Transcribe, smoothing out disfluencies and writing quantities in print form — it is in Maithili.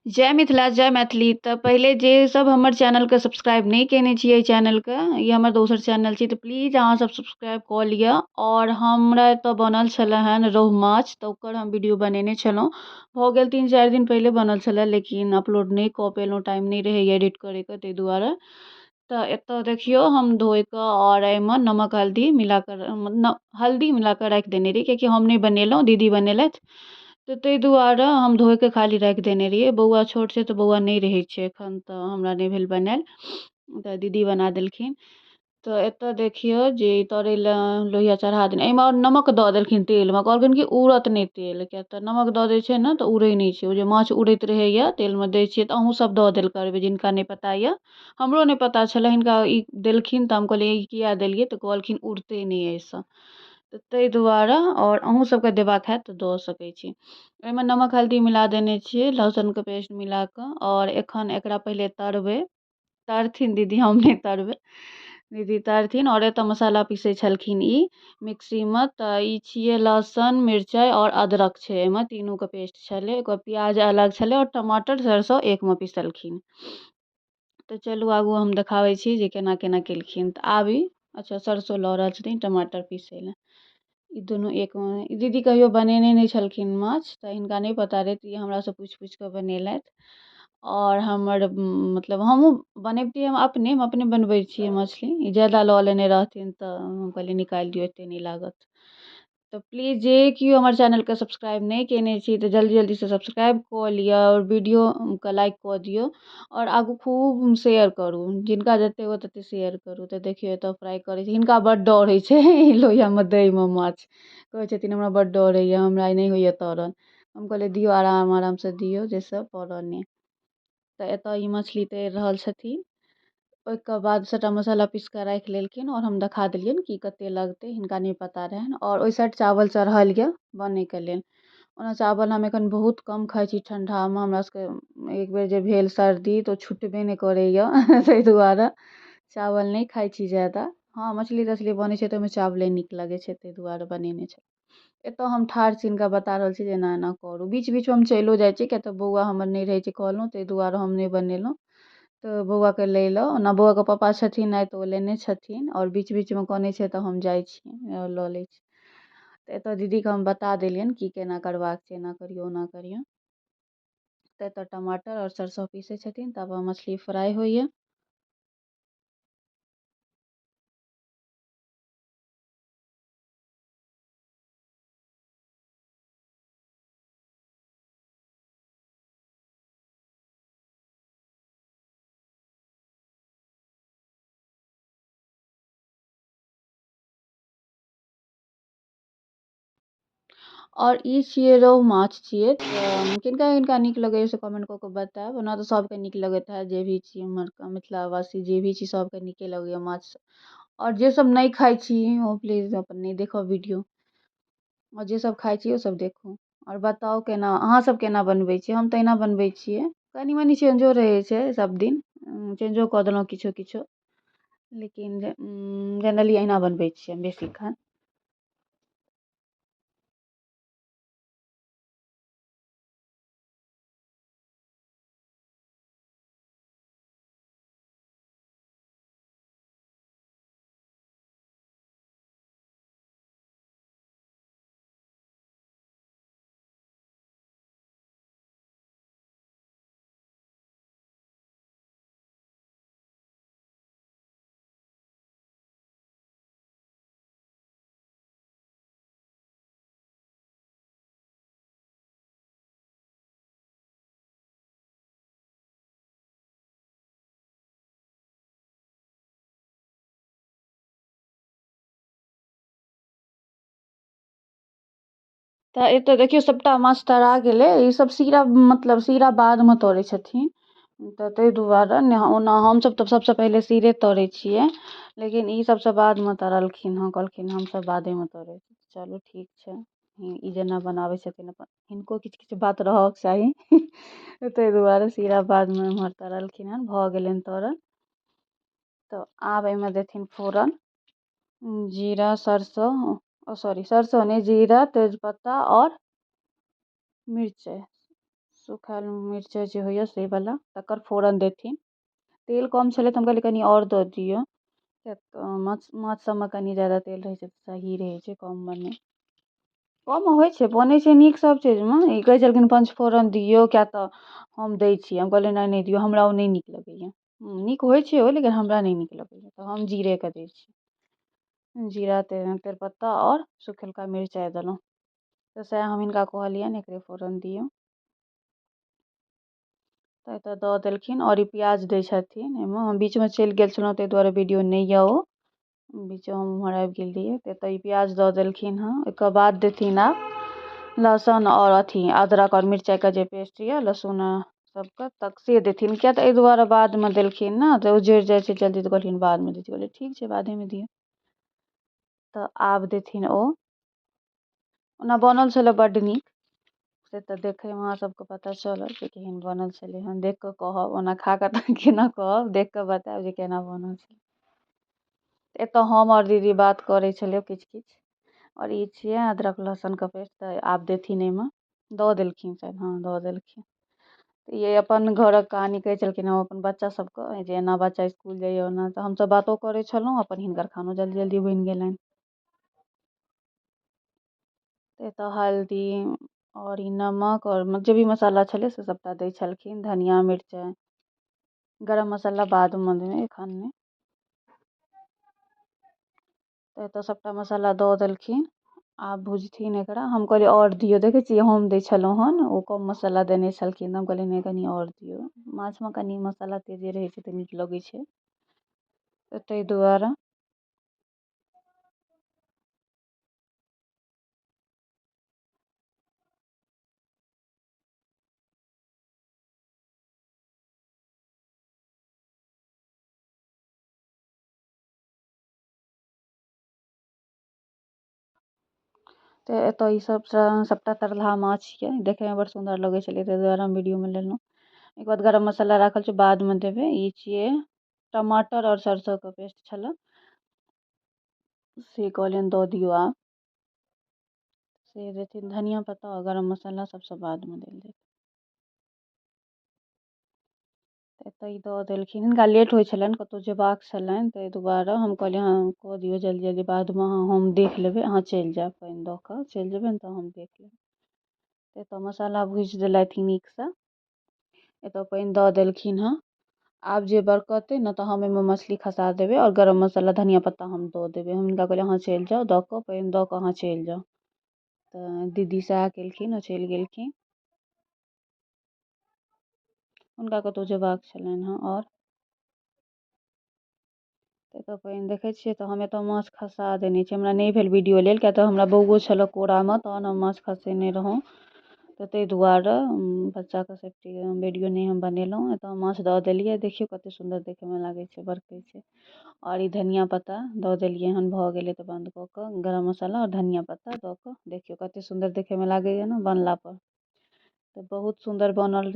जय मिथिला जय मैथिली। तऽ पहिले जे सब हमर चैनलके सब्सक्राइब नहि कयने छियै, एहि चैनलके, ई हमर दोसर चैनल छी, तऽ प्लीज अहाँ सब सब्सक्राइब कऽ लिअ। आओर हमरा एतऽ बनल छलै हन रोहु माछ, तऽ ओकर हम वीडियो बनेने छलहुँ। भऽ गेल 3-4 दिन पहिले बनल छलै, लेकिन अपलोड नहि कऽ पेलहुँ, टाइम नहि रहैए एडिट करैके, ताहि दुआरे। तऽ एतऽ देखियौ, हम धोइ कऽ आओर एहिमे नमक हल्दी मिलाकऽ, हल्दी मिलाकऽ राखि देने रहियै, कियाकि हम नहि बनेलहुँ, दीदी बनेलथि, तऽ ताहि दुआरे हम धोइके खाली राखि देने रहियै। बौआ छोट छै तऽ बौआ नहि रहै छै एखन, तऽ हमरा नहि भेल बनायल, तऽ दीदी बना देलखिन। तऽ एतऽ देखियौ जे तरै लए लोहिया चढ़ा देने, एहिमे आओर नमक दऽ देलखिन तेलमे। कहलखिन कि उड़त नहि तेल, किएक तऽ नमक दऽ दै छै ने तऽ उड़ै नहि छै। ओ जे माछ उड़ैत रहैए तेलमे दै छियै, तऽ अहूँ सब दऽ देल करबै जिनका नहि पता यऽ। हमरो नहि पता छलै, हिनका ई देलखिन तऽ हम कहलियै ई किया देलियै, तऽ कहलखिन उड़तै नहि एहिसँ, तऽ ताहि दुआरे। आओर अहूँ सबके देबाक हैत तऽ दऽ सकै छी। एहिमे नमक हल्दी मिला देने छियै, लहसुनके पेस्ट मिला कऽ। आओर एखन एकरा पहिले तरबै, तरथिन दीदी, हम नहि तरबै, दीदी तरथिन। आओर एतऽ मसाला पीसै छलखिन ई मिक्सीमे। तऽ ई छियै लहसुन, मिरचाइ आओर अदरक छै एहिमे, तीनूके पेस्ट छलै। ओकर प्याज अलग छलै आओर टमाटर सरसो एकमे पिसलखिन। तऽ चलू आगू हम देखाबै छी जे केना केना केलखिन। तऽ आब ई अच्छा सरसो लऽ रहल छथिन टमाटर पीसै लए। ई दुनू एकमे दीदी कहियो बनेने नहि छलखिन माछ, तऽ हिनका नहि पता रहै, तऽ ई हमरासँ पूछि पूछि कऽ बनेलथि। आओर हमर मतलब हमहूँ बनबितियै, हम अपने बनबै छियै मछली। ई ज्यादा लऽ लेने रहथिन तऽ हम कहलियै निकालि दियौ, एतेक नहि लागत। तऽ प्लीज जे केओ हमर चैनलके सब्सक्राइब नहि कयने छी तऽ जल्दी जल्दीसँ सब्सक्राइब कऽ लिअ आओर वीडियोके लाइक कऽ दियौ आओर आगू खूब शेयर करू, जिनका जतेक हुए ततेक शेयर करू। तऽ देखियौ, एतऽ फ्राइ करै छी। हिनका बड्ड डर होइ छै लोहियामे दैमे माछ। कहै छथिन हमरा बड्ड डर होइए, हमरा नहि होइए तरल। हम कहलियै दियौ, आराम आरामसँ दियौ जाहिसँ पड़ल नहि। तऽ एतऽ ई मछली तरि रहल छथिन। ओहिके बाद सभटा मसाला पीस कऽ राखि लेलखिन आओर हम देखा देलियनि कि कतेक लगतै, हिनका नहि पता रहनि। आओर ओहि साइड चावल चढ़ल यऽ बनैके लेल। ओना चावल हम एखन बहुत कम खाइ छी ठण्डामे। हमरा सबके एक बेर जे भेल सर्दी तऽ ओ छुटबे नहि करैए, ताहि दुआरे चावल नहि खाइ छी ज्यादा। हँ, मछली तछली बनै छै तऽ ओहिमे चावले नीक लगै छै, ताहि दुआरे बनेने छलहुँ। एतऽ हम ठाढ़ छी, हिनका बता रहल छी जे एना एना करू। बीच बीचमे हम चलिओ जाइ छी, किएक तऽ बौआ हमर नहि रहै छै कहलहुँ, ताहि दुआरे हम नहि बनेलहुँ, तऽ बौआके लै लए। ओना बौआके पापा छथिन आइ, तऽ ओ लेने छथिन। आओर बीच बीचमे कनै छै तऽ हम जाइ छी, लऽ लै छी। तऽ एतऽ दीदीके हम बता देलियनि कि केना करबाक छै, एना करियौ, ओना करियौ। तऽ एतऽ टमाटर आओर सरसो पीसै छथिन, तब मछली फ्राइ होइए। आओर ई छियै रोहु माछ छियै। तऽ किनका किनका नीक लगैए से कमेंट कऽ कऽ बतायब। ओना तऽ सभके नीक लगैत हैत, जे भी छी एम्हरका मिथिलावासी, जे भी छी, सभके नीके लगैए माछ। आओर जे सब नहि खाइ छी ओ प्लीज अपन नहि देखब वीडियो, आओर जे सब खाइ छी ओ सब देखू आओर बताउ केना अहाँ सब केना बनबै छियै। हम तऽ एना बनबै छियै, कनि मनि चेंजो रहै छै, सब दिन चेंजो कऽ देलहुँ किछो किछो, लेकिन जनरली एहिना बनबै छियै बेसी खान। तऽ एतऽ देखियौ, सभटा माछ तरा गेलै। ई सब सीरा, मतलब सीरा बादमे तरै छथिन, तऽ ताहि दुआरे ने। ओना हमसभ तऽ सभसँ पहिले सीरे तरै छियै, लेकिन ई सभसँ बादमे तरलखिन हँ। कहलखिन हमसभ बादेमे तरै छी। चलू ठीक छै, ई जेना बनाबै छथिन अपन, हिनको किछु किछु बात रहऽके चाही, ताहि दुआरे सीरा बादमे एम्हर तरलखिन हँ। भऽ गेलनि तरल, तऽ आब एहिमे देथिन फोरन, जीरा, सरसो, ओ सॉरी, सरसो नहि, जीरा, तेजपत्ता आओर मिरचाइ। सुखायल मिरचाइ जे होइए से वला, तकर फोरन देथिन। तेल कम छलै तऽ हम कहलियै कनि आओर दऽ दियौ, किएक तऽ माछ माछ सबमे कनि ज्यादा तेल रहै छै तऽ सही रहै छै। कममे नहि, कम होइ छै, बनै छै नीक सब चीजमे। ई कहै छलखिन पञ्चफोरन दियौ, किएक तऽ हम दै छियै। हम कहलियै नहि, नहि दियौ, हमरा ओ नहि नीक लगैए। नीक होइ छै ओ, लेकिन हमरा नहि नीक लगैए, तऽ हम जीरेके दै छियै। जीरा, तेजपत्ता आओर सुखेलका मिरचाइ देलहुँ। तऽ सएह हम हिनका कहलियनि, एकरे फोरन दियौ। तऽ एतऽ दऽ देलखिन। आओर ई प्याज दै छथिन एहिमे। हम बीचमे चलि गेल छलहुँ, ताहि दुआरे वीडियो नहि यऽ ओ बीचमे, हम उम्हर आबि गेल रहियै। तऽ एतऽ ई प्याज दऽ देलखिन हँ। ओहिके बाद देथिन आब लहसुन आओर अथी अदरक आओर मिरचाइके जे पेस्ट यऽ, लहसुन सबके, तक से देथिन। किएक तऽ एहि दुआरे बादमे देलखिन ने, तऽ ओ जरि जाइ छै जल्दी। तऽ कहलखिन बादमे दै छी। कहलियै ठीक छै, बादेमे दियौ। तऽ आब देथिन ओ। ओना बनल छलै बड्ड नीक, से तऽ देखैमे अहाँ सबके पता चलल जे केहन बनल छलै हन। देख कऽ कहब, ओना खा कऽ तऽ केना कहब, देख कऽ बतायब जे केना बनल छलै। एतऽ हम आओर दीदी बात करै छलियै किछु किछु। आओर ई छियै अदरक लहसुनके पेस्ट, तऽ आब देथिन एहिमे। दऽ देलखिन शायद, हँ दऽ देलखिन। ई अपन घरक कहानी कहै छलखिन हम अपन बच्चा सबके जे एना बच्चा इसकुल जाइए ओना। तऽ हमसब बातो करै छलहुँ, अपन हिनकर खानो जल्दी जल्दी बनि गेलनि। तऽ एतऽ हल्दी आओर ई नमक आओर जे भी मसाला छलै से सबटा दै छलखिन, धनिया, मिरचाइ, गरम मसाला बादमे देबै, एखन नहि। तऽ एतऽ सबटा मसाला दऽ देलखिन, आब भुजथिन एकरा। हम कहलियै आओर दियौ, देखै छियै हम दै छलहुँ हन, ओ कम मसाला देने छलखिन। हम कहलियै नहि, कनि आओर दियौ। माछमे कनि मसाला तेजे रहै छै तऽ नीक लगै छै, तऽ ताहि दुआरे। तऽ एतऽ ई सब सबटा तरलहा माछ यऽ, देखैमे बड़ सुन्दर लगै छलै, ताहि दुआरे हम वीडियोमे लेलहुँ। ओहिके बाद गरम मसाला राखल छै, बादमे देबै। ई छियै टमाटर आओर सरसोके पेस्ट छलै, से कहलियनि दऽ दियौ आब। से देथिन धनिया पत्ता आओर गरम मसाला सबसँ बादमे देल जेतै। एतऽ ई दऽ देलखिन। हिनका लेट होइ छलनि, कतहु जेबाक छलनि, ताहि दुआरे हम कहलियै हँ कऽ दियौ जल्दी जल्दी, बादमे हम देख लेबै, अहाँ चलि जायब, पानि दऽ कऽ चलि जेबै ने तऽ हम देख लेबै। एतऽ मसाला भुजि देलथि नीकसँ। एतऽ पानि दऽ देलखिन हँ। आब जे बरकतै ने तऽ हम एहिमे मछली खसा देबै आओर गरम मसाला धनिया पत्ता हम दऽ देबै। हम हिनका कहलियै अहाँ चलि जाउ, दऽ कऽ पानि दऽ कऽ अहाँ चलि जाउ। तऽ दीदी सएह केलखिन, ओ चलि गेलखिन, हुनका कतहु जेबाक छलनि हँ। आओर एतऽ पानि देखै छियै, तऽ हम एतऽ माछ खसा देने छी। हमरा नहि भेल वीडियो लेल, किएक तऽ हमरा बौओ छलए कोरामे, तहन हम माछ खसेने रहौँ। तऽ ताहि दुआरे बच्चाके सेफ्टी वीडियो नहि हम बनेलहुँ। एतऽ माछ दऽ देलियै, देखियौ कतेक सुन्दर देखैमे लागै छै, बरकै छै। आओर ई धनिया पत्ता दऽ देलियै हन। भऽ गेलै तऽ बन्द कऽ कऽ गरम मसाला आओर धनिया पत्ता दऽ कऽ देखियौ कतेक सुन्दर देखैमे लागैए ने बनलापर। तऽ बहुत सुन्दर बनल रहै।